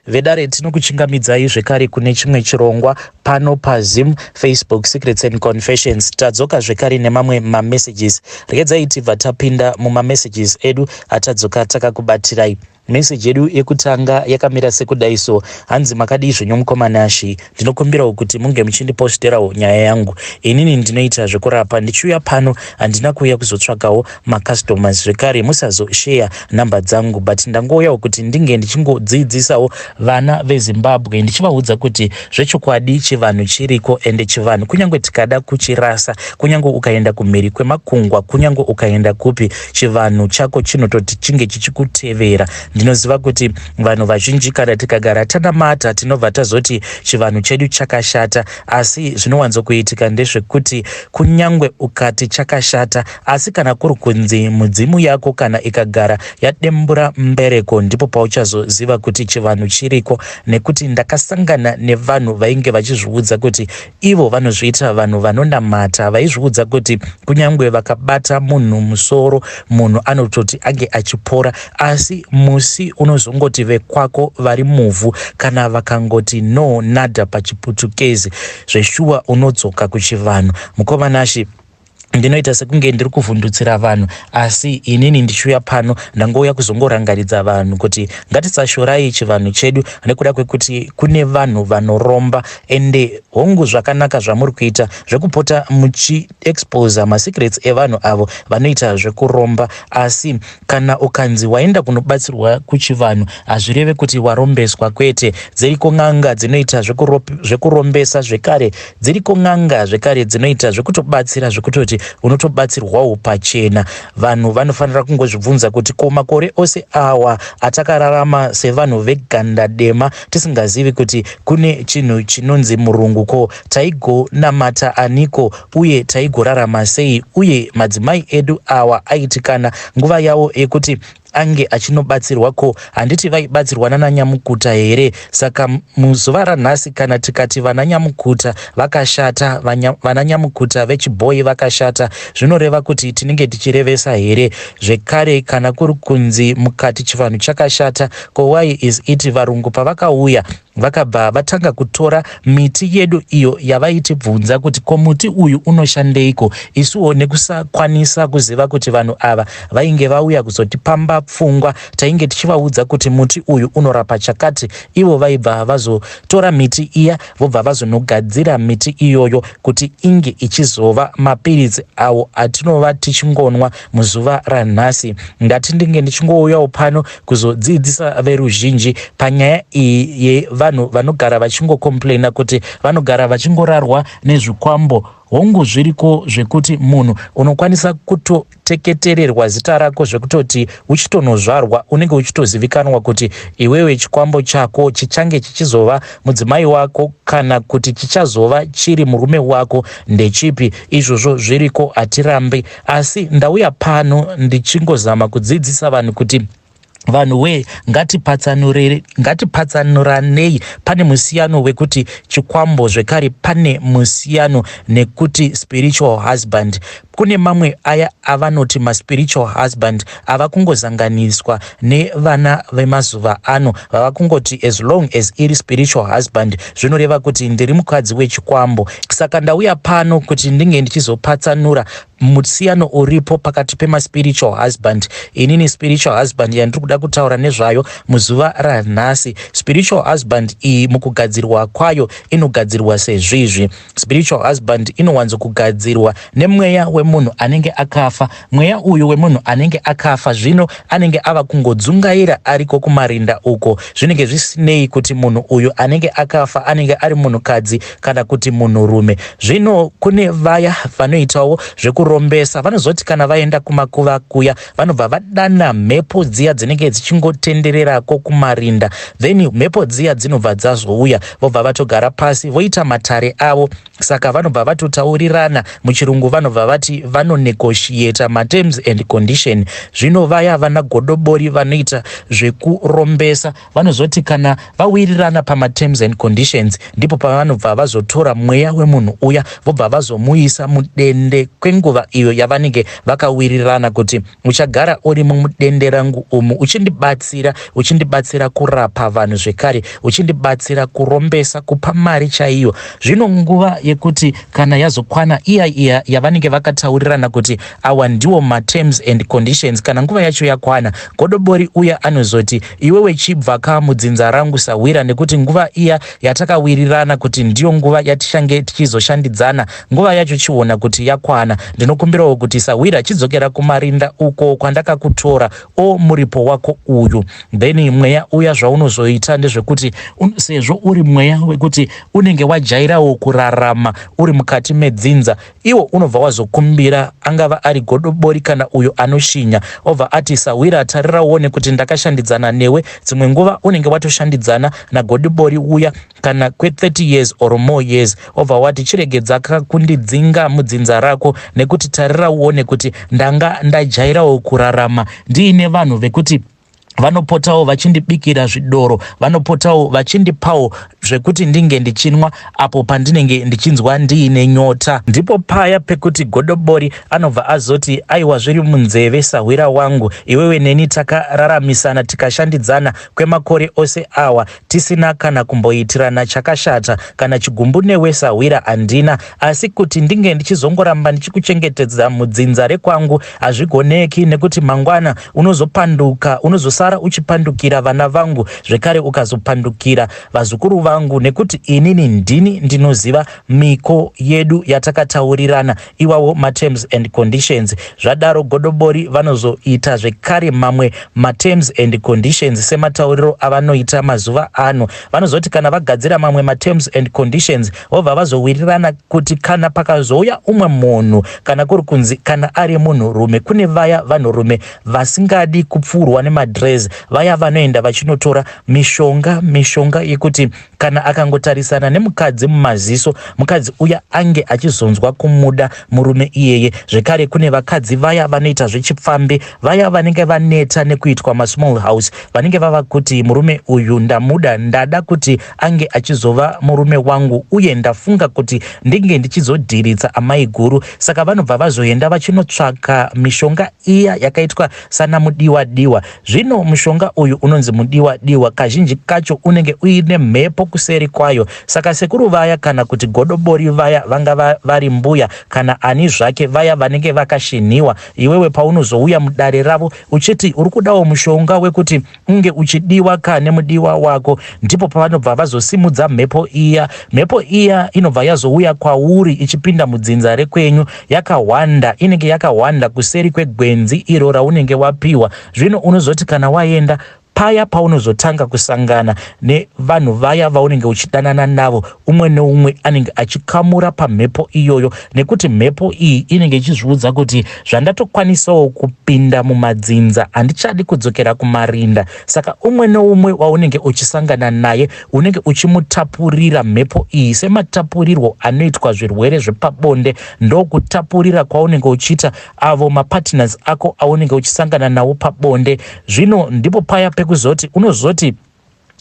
Vedare, tinokuchingamidzai zvekare kune chimwe chirongwa pano paZim Facebook Secrets and Confessions. Tadzoka zvekare nemamwe mamessages. Regedzai tibva tapinda mumamessages edu atadzoka takakubatirai. Message yedu yekutanga yakamira sekudai so: Hanzi, "Makadii zvenyu mukoma Nashi? Ndinokumbirawo kuti munge muchindiposterawo nyaya yangu. Inini ndinoita zvekurapa. Ndichiuya pano handina kuuya kuzotsvakawo macustomers, zvekare musazosheya nhamba dzangu, but ndangouyawo kuti ndinge ndichingodzidzisawo vana veZimbabwe, ndichivaudza kuti zvechokwadi chivanhu chiriko, ende chivanhu kunyange tikada kuchirasa, kunyange ukaenda kumhiri kwemakungwa, kunyange ukaenda kupi, chivanhu chako chinototi chinge chichikutevera. Ndinoziva kuti vanhu vazhinji kana tikagara tanamata tinobva tazoti chivanhu chedu chakashata, asi zvinowanzokuitika ndezvekuti kunyange ukati chakashata, asi kana kuri kunzi mudzimu yako kana ikagara yadembura mbereko, ndipo pauchazoziva kuti chivanhu chiriko. Nekuti ndakasangana nevanhu vainge vachizviudza kuti ivo vanozviita vanhu vanonamata, vaizviudza kuti kunyange vakabata munhu musoro, munhu anototi ange achipora. Asi musi unozongoti vekwako vari muvhu kana vakangoti no nada pachiputukezi, zveshuwa unodzoka kuchivanhu. Mukoma Nashi, ndinoita sekunge ndiri kuvhundutsira vanhu, asi inini ndichiuya pano ndangouya kuzongorangaridza vanhu kuti ngatisashorai chivanhu chedu nekuda kwekuti kune vanhu vanoromba. Ende hongu, zvakanaka zvamuri kuita zvekupota muchiexposa masecrets evanhu avo vanoita zvekuromba, asi kana ukanzi waenda kunobatsirwa kuchivanhu hazvireve kuti warombeswa, kwete. Dziriko n'anga dzinoita zvekurombesa, zvekare dziriko n'anga zvekare dzinoita zvekutobatsira, zvekutoti unotobatsirwawo pachena. Vanhu vanofanira kungozvibvunza kuti ko makore ose awa atakararama sevanhu veganda dema tisingazivi kuti kune chinhu chinonzi murungu, ko taigonamata aniko uye taigorarama sei? Uye madzimai edu awa aiti kana nguva yavo yekuti ange achinobatsirwa, ko handiti vaibatsirwa nananyamukuta here? Saka muzuva ranhasi kana tikati vananyamukuta vakashata, vananyamukuta vechibhoyi vakashata, zvinoreva kuti tinenge tichirevesa here? Zvekare kana kuri kunzi mukati chivanhu chakashata, ko why is it varungu pavakauya vakabva vatanga kutora miti yedu iyo yavaitibvunza kuti ko muti uyu unoshandeiko? Isuwo nekusakwanisa kuziva kuti vanhu ava vainge vauya kuzotipamba pfungwa, tainge tichivaudza kuti muti uyu unorapa chakati. Ivo vaibva vazotora miti iya, vobva vazonogadzira miti iyoyo kuti inge ichizova mapiritsi awo atinova tichingonwa muzuva ranhasi. Ndati ndinge ndichingouyawo pano kuzodzidzisa veruzhinji panyaya iyi yevanhu vanogara vachingocomplaina kuti vanogara vachingorarwa nezvikwambo. Hongu, zviriko zvekuti munhu unokwanisa kutoteketererwa zita rako, zvekutoti uchitonozvarwa unenge uchitozivikanwa kuti iwewe chikwambo chako chichange chichizova mudzimai wako kana kuti chichazova chiri murume wako ndechipi. Izvozvo zviriko, hatirambi. Asi ndauya pano ndichingozama kudzidzisa vanhu kuti vanhu wee, ngatipatsanuranei. Pane musiyano wekuti chikwambo, zvekare pane musiyano nekuti spiritual husband. Kune mamwe aya avanoti maspiritual husband ava kungozanganiswa nevana vemazuva ano, vava kungoti as long as iri spiritual husband zvinoreva kuti ndiri mukadzi wechikwambo. Saka ndauya pano kuti ndinge ndichizopatsanura musiyano uripo pakati pemaspiritual husband. Inini spiritual husband yandiri kuda kutaura nezvayo muzuva ranhasi, spiritual husband iyi mukugadzirwa kwayo inogadzirwa sezvizvi: spiritual husband inowanzokugadzirwa nemweya wemunhu anenge akafa. Mweya uyu wemunhu anenge akafa zvino anenge ava kungodzungaira ariko kumarinda uko. Zvinenge zvisinei kuti munhu uyu anenge akafa anenge ari munhukadzi kana kuti munhurume. Zvino kune vaya vanoitawo zvekurombesa, vanozoti kana vaenda kumakuva kuya vanobva vadana mhepo dziya dzinenge dzichingotendererako kumarinda. Then mhepo dziya dzinobva dzazouya, vobva vatogara pasi voita matare avo. Saka vanobva vatotaurirana, muchirungu vanobva vati Godobori vanonegotiata materms and condition. Zvino vaya vana godobori vanoita zvekurombesa vanozoti kana vawirirana pamaterms and conditions, ndipo pavanobva vazotora mweya wemunhu uya, vobva vazomuisa mudende kwenguva iyo yavanenge vakawirirana kuti uchagara urimo mudende rangu umu uchindibatsira, uchindibatsira kurapa vanhu zvekare, uchindibatsira kurombesa, kupa mari chaiyo. Zvino nguva yekuti kana yazokwana iya iya yavanenge vakataurirana kuti awa ndiwo materms and conditions, kana nguva yacho yakwana, godobori uya anozoti, "Iwewe chibva ka mudzinza rangu, sahwira, nekuti nguva iya yatakawirirana kuti ndiyo nguva yatichange tichizoshandidzana, nguva yacho chiona kuti yakwana. Ndinokumbirawo kuti sahwira chidzokera kumarinda uko kwandakakutora, o muripo wako uyu." Then mweya uya zvaunozoita ndezvekuti sezvo uri mweya wekuti unenge wajairawo kurarama uri mukati medzinza, iwo unobva wazokumbira, angava ari godobori kana uyo anoshinya, obva ati, "Sahwira, tarira uone kuti ndakashandidzana newe." Dzimwe nguva unenge watoshandidzana nagodobori uya kana kwe30 years or more years, obva wati, "Chiregedza kundidzinga mudzinza rako, nekuti tarira uone kuti ndanga ndajairawo kurarama ndiine vanhu vekuti vanopotawo vachindibikira zvidoro, vanopotawo vachindipawo zvekuti ndinge ndichinwa apo pandinenge ndichinzwa ndiine nyota." Ndipo paya pekuti godobori anobva azoti, "Aiwa, zviri munzeve, sahwira wangu. Iwewe neni takararamisana, tikashandidzana kwemakore ose awa tisina kana kumboitirana chakashata. Kana chigumbu newe, sahwira, handina. Asi kuti ndinge ndichizongoramba ndichikuchengetedza mudzinza rekwangu hazvigoneki, nekuti mangwana unozopanduka, unozosara uchipandukira vana vangu zvekare, ukazopandukira vazukuru vangu, nekuti inini ndini ndinoziva miko yedu yatakataurirana, iwawo materms and conditions." Zvadaro, godobori vanozoita zvekare mamwe materms and conditions sematauriro avanoita mazuva ano. Vanozoti kana vagadzira mamwe materms and conditions, vobva vazowirirana kuti kana pakazouya umwe munhu, kana kuri kunzi kana ari munhurume, kune vaya vanhurume vasingadi kupfuurwa nemadress, vaya vanoenda vachinotora mishonga, mishonga yekuti kana akangotarisana nemukadzi mumaziso, mukadzi uya ange achizonzwa kumuda murume iyeye. Zvekare kune vakadzi vaya vanoita zvechipfambi, vaya vanenge vaneta nekuitwa masmall house, vanenge vava kuti murume uyu ndamuda, ndada kuti ange achizova murume wangu, uye ndafunga kuti ndinge ndichizodhiritsa amai guru. Saka vanobva vazoenda vachinotsvaka mishonga iya yakaitwa sana mudiwa diwa. Zvino mushonga uyu unonzi mudiwa diwa, kazhinji kacho unenge uine mhepo kuseri kwayo. Saka sekuru vaya kana kuti godobori vaya, vanga vari mbuya kana ani zvake, vaya vanenge vakashinhiwa, iwewe paunozouya mudare ravo uchiti uri kudawo mushonga wekuti unge uchidiwa ka nemudiwa wako, ndipo pavanobva vazosimudza mhepo iya. Mhepo iya inobva yazouya kwauri ichipinda mudzinza rekwenyu yakahwanda, inenge yakahwanda kuseri kwegwenzi iro raunenge wapiwa. Zvino unozoti kana waenda paya paunozotanga kusangana nevanhu vaya vaunenge uchidanana navo, umwe neumwe anenge achikamura pamhepo iyoyo, nekuti mhepo iyi inenge ichizviudza kuti zvandatokwanisawo kupinda mumadzinza, handichadi kudzokera kumarinda. Saka umwe neumwe waunenge uchisangana naye unenge uchimutapurira mhepo iyi, sematapurirwo anoitwa zvirwere zvepabonde, ndokutapurira kwaunenge uchiita avo mapartners ako aunenge uchisangana nawo pabonde. Zvino ndipo paya pekuzoti unozoti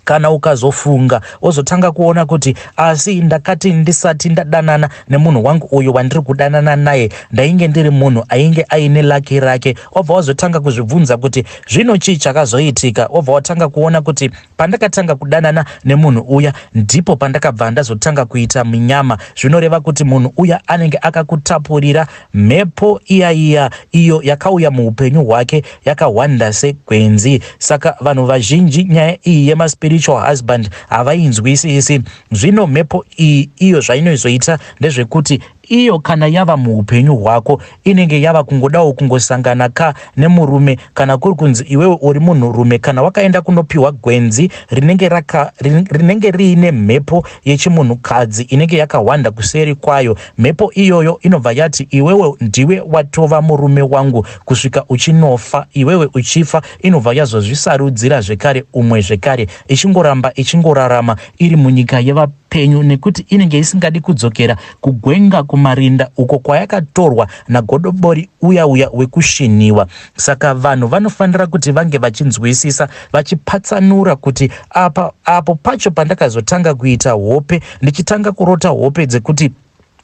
kana ukazofunga, wozotanga kuona kuti asi ndakati ndisati ndadanana nemunhu wangu uyu wandiri kudanana naye, ndainge ndiri munhu ainge aine laki rake. Wobva wazotanga kuzvibvunza kuti zvino chii chakazoitika. Wobva watanga kuona kuti pandakatanga kudanana nemunhu uya, ndipo pandakabva ndazotanga kuita munyama. Zvinoreva kuti munhu uya anenge akakutapurira mhepo iya iya iyo yakauya muupenyu hwake yakahwanda segwenzi. Saka vanhu vazhinji nyaya iyi yemaspiritual husband havainzwisisi. Zvino mhepo iyi iyo zvainozoita ndezvekuti iyo kana yava muupenyu hwako, inenge yava kungodawo kungosangana ka nemurume. Kana kuri kunzi iwewe uri munhurume, kana wakaenda kunopiwa gwenzi rinenge, raka, rinenge riine mhepo yechimunhukadzi inenge yakahwanda kuseri kwayo, mhepo iyoyo inobva yati, "Iwewe ndiwe watova murume wangu kusvika uchinofa." Iwewe uchifa, inobva yazozvisarudzira zvekare umwe zvekare, ichingoramba ichingorarama iri munyika yeva. penyu nekuti inenge isingadi kudzokera kugwenga kumarinda uko kwayakatorwa nagodobori uya uya wekushinhiwa. Saka vanhu vanofanira kuti vange vachinzwisisa vachipatsanura kuti apa apo pacho pandakazotanga kuita hope ndichitanga kurota hope dzekuti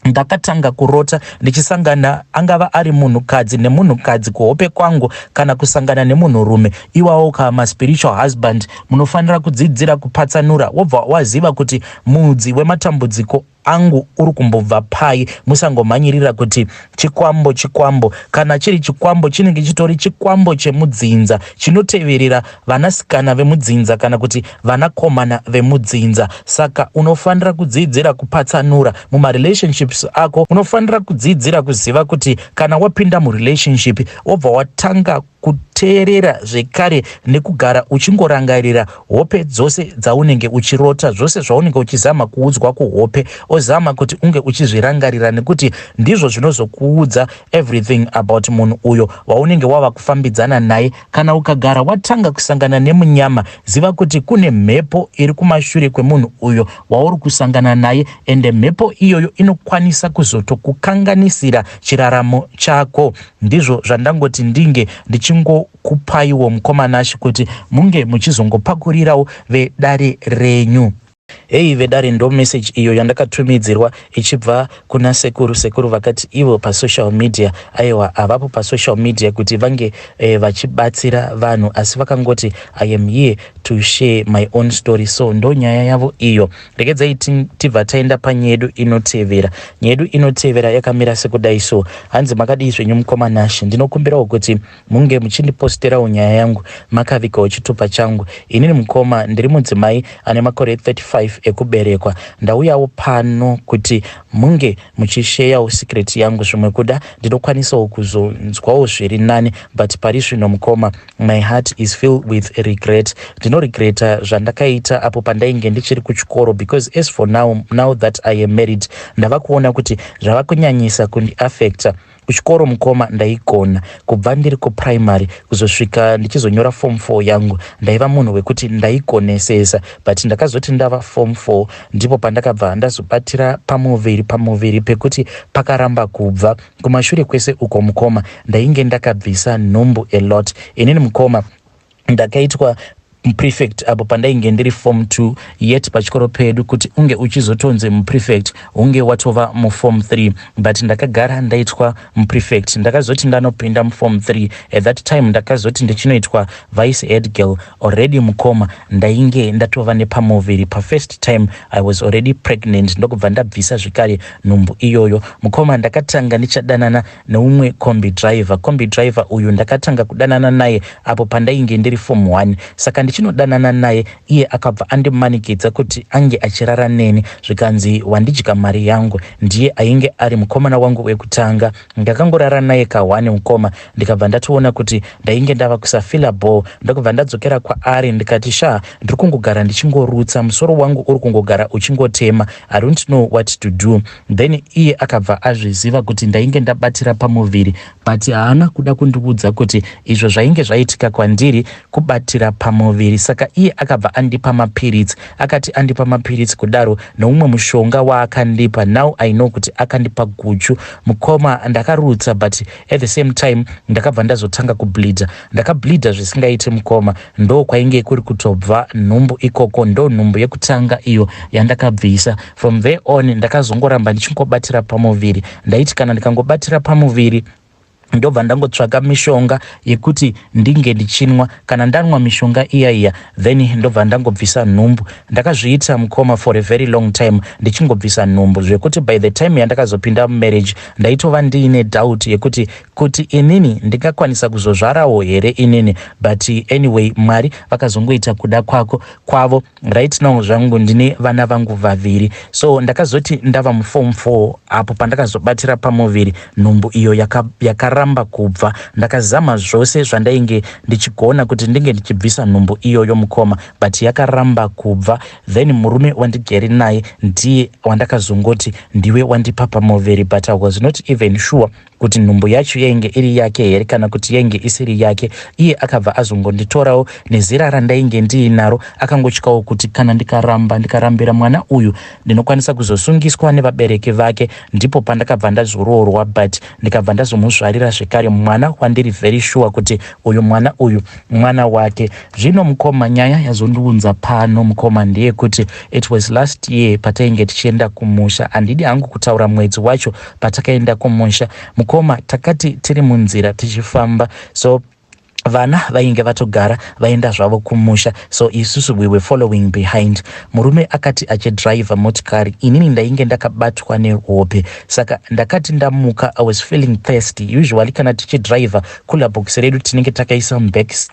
ndakatanga kurota ndichisangana angava ari munhukadzi nemunhukadzi kuhope kwangu kana kusangana nemunhurume. Iwawo ka maspiritual husband munofanira kudzidzira kupatsanura wobva waziva kuti mudzi wematambudziko angu uri kumbobva pai. Musangomhanyirira kuti chikwambo chikwambo. Kana chiri chikwambo chinenge chitori chikwambo chemudzinza chinoteverera vanasikana vemudzinza kana kuti vanakomana vemudzinza. Saka unofanira kudzidzira kupatsanura mumarelationships ako. Unofanira kudzidzira kuziva kuti kana wapinda murelationship wobva watanga kuteerera zvekare nekugara uchingorangarira hope dzose dzaunenge uchirota, zvose zvaunenge uchizama kuudzwa kuhope, ozama kuti unge uchizvirangarira nekuti ndizvo zvinozokuudza everything about munhu uyo waunenge wava kufambidzana naye. Kana ukagara watanga kusangana nemunyama, ziva kuti kune mhepo iri kumashure kwemunhu uyo wauri kusangana naye, ende mhepo iyoyo inokwanisa kuzotokukanganisira chiraramo chako. Ndizvo zvandangoti ndinge ndichingokupaiwo mukoma Nashe kuti munge muchizongopakurirawo vedare renyu. Heyi vedare, ndo message iyo yandakatumidzirwa ichibva kuna sekuru. Sekuru vakati ivo pasocial media, aiwa, havapo pasocial media kuti vange vachibatsira vanhu, asi vakangoti, "I am here to share my own story." So ndo nyaya yavo iyo. Regedzai tibva taenda panyaya yedu inotevera. Nyaya yedu inotevera yakamira sekudai so. Hanzi, "Makadii zvenyu mukoma Nashe? Ndinokumbirawo kuti munge muchindiposterawo nyaya yangu makavigawo chitupa changu. Inini mukoma ndiri mudzimai ane makore 35 ekuberekwa. Ndauyawo pano kuti munge muchisheyawo secret yangu. Zvimwe kuda ndinokwanisawo kuzonzwawo zviri nani, but pari zvino mukoma, my heart is filled with regret. Ndinoregreta zvandakaita apo pandainge ndichiri kuchikoro, because as for now, now that I am married, ndava kuona kuti zvava kunyanyisa kundiafecta. Kuchikoro mukoma ndaigona kubva ndiri kuprimary kuzosvika ndichizonyora form 4 yangu. Ndaiva munhu wekuti ndaigonesesa, but ndakazoti ndava form 4 ndipo pandakabva ndazobatira pamuviri, pamuviri pekuti pakaramba kubva. Kumashure kwese uko mukoma ndainge ndakabvisa nhumbu a lot. Inini mukoma ndakaitwa muprefect apo pandainge ndiri form 2, yet pachikoro pedu kuti unge uchizotonzi muprefect unge watova muform 3, but ndakagara ndaitwa muprefect. Ndakazoti ndanopinda muform 3, at that time ndakazoti ndichinoitwa vice head girl, already mukoma ndainge ndatova nepamuviri. Pafirst time I was already pregnant, ndokubva ndabvisa zvekare nhumbu iyoyo. Mukoma, ndakatanga ndichadanana neumwe combi driver. Combi driver uyu ndakatanga kudanana naye apo pandainge ndiri form 1. Saka ndichinodanana naye, iye akabva andimanikidza kuti ange achirara neni, zvikanzi wandidya mari yangu. Ndiye ainge ari mukomana wangu wekutanga. Ndakangorara naye ka1 mukoma, ndikabva ndatoona kuti ndainge ndava kusafila ball, ndokubva ndadzokera kwaari ndikati, 'Sha, ndiri kungogara ndichingorutsa, musoro wangu uri kungogara uchingotema. I don't know what to do.' Then iye akabva azviziva kuti ndainge ndabatira pamuviri, but haana kuda kundiudza kuti izvo zvainge zvaitika kwandiri kubatira pamuviri. Saka iye akabva andipa mapiritsi. Akati andipa mapiritsi kudaro neumwe mushonga waakandipa, now I know kuti akandipa guchu. Mukoma, ndakarutsa, but at the same time ndakabva ndazotanga kubleeda. Ndakableeda zvisingaiti mukoma. Ndo kwainge kuri kutobva nhumbu ikoko. Ndo nhumbu yekutanga iyo yandakabvisa. From there on ndakazongoramba ndichingobatira pamuviri. Ndaiti kana ndikangobatira pamuviri, ndobva ndangotsvaka mishonga yekuti ndinge ndichinwa. Kana ndanwa mishonga iya iya, then ndobva ndangobvisa nhumbu. Ndakazviita mukoma for a very long time, ndichingobvisa nhumbu, zvekuti by the time yandakazopinda mumarriage ndaitova ndiine doubt yekuti kuti inini ndingakwanisa kuzozvarawo here inini. But anyway, Mwari vakazongoita kuda kwako kwavo. Right now zvangu ndine vana vangu vaviri. So ndakazoti ndava muform 4 apo pandakazobatira pamuviri, nhumbu iyo yakaramba. Yakaramba kubva. Ndakazama zvose zvandainge ndichigona kuti ndinge ndichibvisa nhumbu iyoyo mukoma, but yakaramba kubva. Then murume wandigere naye ndiye wandakazongoti ndiwe wandipa pamuviri, but I was not even sure kuti nhumbu yacho yainge iri yake here kana kuti yainge isiri yake. Iye akabva azongonditorawo nezera randainge ndiinaro, akangotyawo kuti kana ndikaramba, ndikarambira mwana uyu, ndinokwanisa kuzosungiswa nevabereki vake. Ndipo pandakabva ndazoroorwa, but ndikabva ndazomuzvarira zvekare mwana wandiri very sure kuti uyu mwana uyu mwana wake. Zvino mukoma, nyaya yazondiunza pano mukoma ndeyekuti it was last year patainge tichienda kumusha. Handidi hangu kutaura mwedzi wacho patakaenda kumusha mukoma. Takati tiri munzira tichifamba, so vana vainge vatogara vaenda zvavo kumusha, so isusu we were following behind. Murume akati achidhiraivha motikari, inini ndainge ndakabatwa nehope. Saka ndakati ndamuka, I was feeling thirsty. Usually kana tichidhiraivha, cooler box redu tinenge takaisa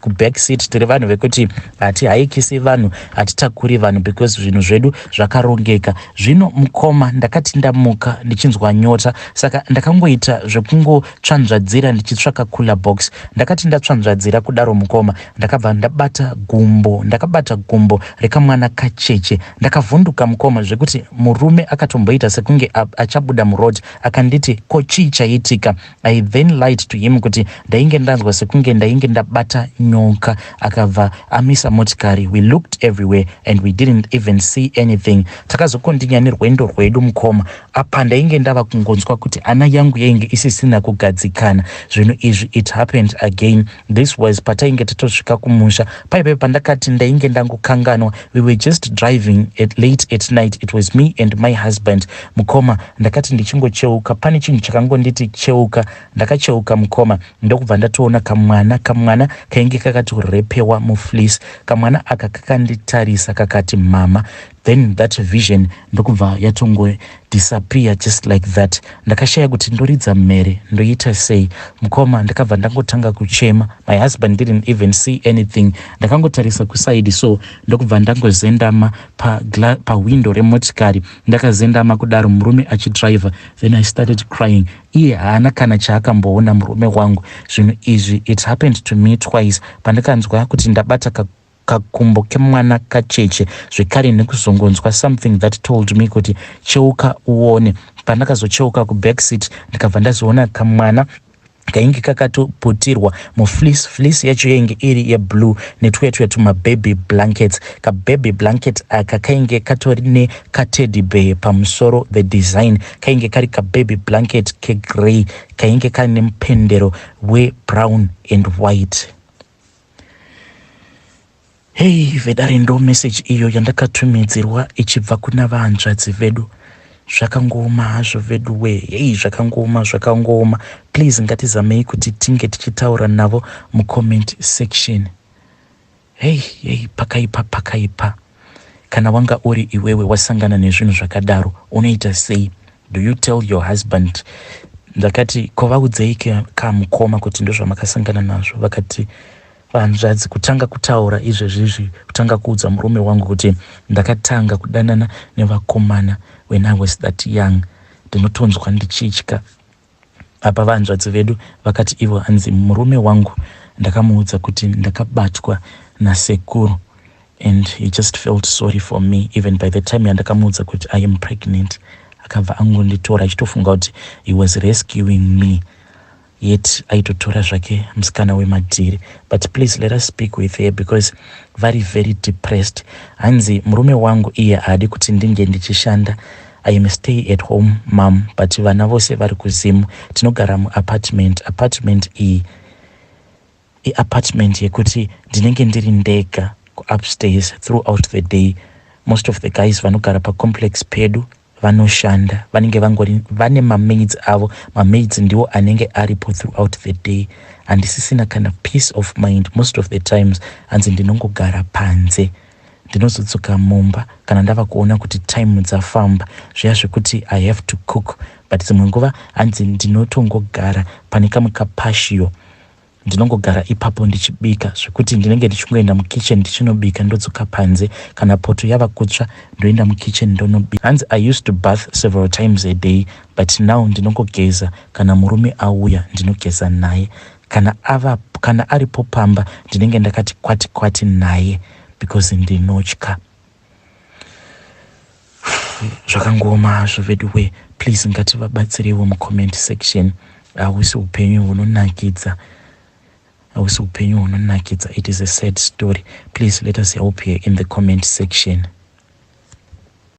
kuback seat. Tiri vanhu vekuti hatihaikisi vanhu, hatitakuri vanhu, because zvinhu zvedu zvakarongeka. Zvino mukoma, ndakati ndamuka ndichinzwa nyota, saka ndakangoita zvekungotsvanzvadzira ndichitsvaka cooler box. Ndakati ndatsvanzvadzira kudaro mukoma, ndakabva ndabata gumbo, ndakabata gumbo rekamwana kacheche. Ndakavhunduka mukoma, zvekuti murume akatomboita sekunge achabuda muroad, akanditi, "Ko chii chaitika?" I then lied to him kuti ndainge ndanzwa sekunge ndainge ndabata nyoka. Akabva amisa motikari. We looked everywhere and we didn't even see anything. Takazokontinya nerwendo rwedu mukoma. Apa ndainge ndava kungonzwa kuti hana yangu yainge isisina kugadzikana. Zvinhu izvi, it happened again. This was patainge tatosvika kumusha paipai, pandakati ndainge ndangokanganwa. We were just driving at late at night. It was me and my husband mukoma. Ndakati ndichingocheuka, pane chinhu chakangonditi, "Cheuka." Ndakacheuka mukoma, ndokubva ndatoona kamwana, kamwana kainge kakatorepewa mufleece. Kamwana aka kakanditarisa, kakati, "Mama." Then that vision ndokubva yatongodisappear just like that. Ndakashaya kuti ndoridza mhere, ndoita sei mukoma. Ndakabva ndangotanga kuchema. My husband didn't even see anything. Ndakangotarisa kuside so, ndokubva ndangozendama pahwindo remotikari. Ndakazendama kudaro, murume achidriver, then I started crying. Iye haana kana chaakamboona murume wangu. Zvinhu izvi, it happened to me twice, pandakanzwa kuti ndabata kakumbo kemwana kacheche, zvekare nekuzongonzwa something that told me kuti, "Cheuka uone." Pandakazocheuka kubackseat, ndikabva ndazoona kamwana kainge kakatoputirwa mufleece. Fleece yacho yainge iri yeblue netwuya tuya tumababy blankets. Kababy blanket aka kainge katori nekateddy bear pamusoro. The design kainge kari kababy blanket kegrey, kainge kane mupendero webrown and white. Hei vedare, ndo message iyo yandakatumidzirwa ichibva kuna vahanzvadzi vedu. Zvakangooma hazvo vedu we. Hei, zvakangooma, zvakangooma. Please, ngatizamei kuti tinge tichitaura navo mucomment section. Hei hei, pakaipa, pakaipa. Kana wanga uri iwewe wasangana nezvinhu zvakadaro, unoita sei? Do you tell your husband? Ndakati, "Kovaudzei kamukoma kuti ndozvamakasangana nazvo?" Vakati, "Vanzvadzi, kutanga kutaura izvezvizvi, kutanga kuudza murume wangu kuti ndakatanga kudanana nevakomana when I was that young, ndinotonzwa ndichitya." Apa vanzvadzi vedu vakati ivo, hanzi, "Murume wangu ndakamuudza kuti ndakabatwa nasekuru and he just felt sorry for me. Even by the time yandakamuudza kuti I am pregnant, akabva angonditora achitofunga kuti he was rescuing me, yet aitotora zvake musikana wemadhiri." But please let us speak with her because vari very depressed. Hanzi, "Murume wangu iye haadi kuti ndinge ndichishanda. I am stay at home mum, but vana vose vari kuZimu. Tinogara muapartment. Apartment iyi iapartment yekuti ndinenge ndiri ndega kuupstairs throughout the day. Most of the guys vanogara pacomplex pedu vanoshanda, vanenge vangori vane mamaids avo. Mamaids ndiwo anenge aripo throughout the day. Handisisina kana peace of mind. Most of the times," hanzi, "ndinongogara panze. Ndinozodzoka mumba kana ndava kuona kuti time dzafamba zviya zvekuti I have to cook. But dzimwe nguva," hanzi, "ndinotongogara pane kamwe kapatio." Ndinongogara ipapo ndichibika zvekuti ndinenge ndichingoenda mukitchen ndichinobika, ndodzoka panze. Kana poto yava kutsva, ndoenda mukitchen ndonobika. Hanzi, "I used to bath several times a day, but now ndinongogeza kana murume auya, ndinogeza naye. Kana ava, kana aripo pamba, ndinenge ndakati kwati kwati naye because ndinotya." Zvakangoma hazvo veduwe. Please, ngativabatsireiwo mucomment section. Hausi upenyu hunonakidza, hausi upenyu hunonakidza. It is a sad story. Please let us help here in the comment section.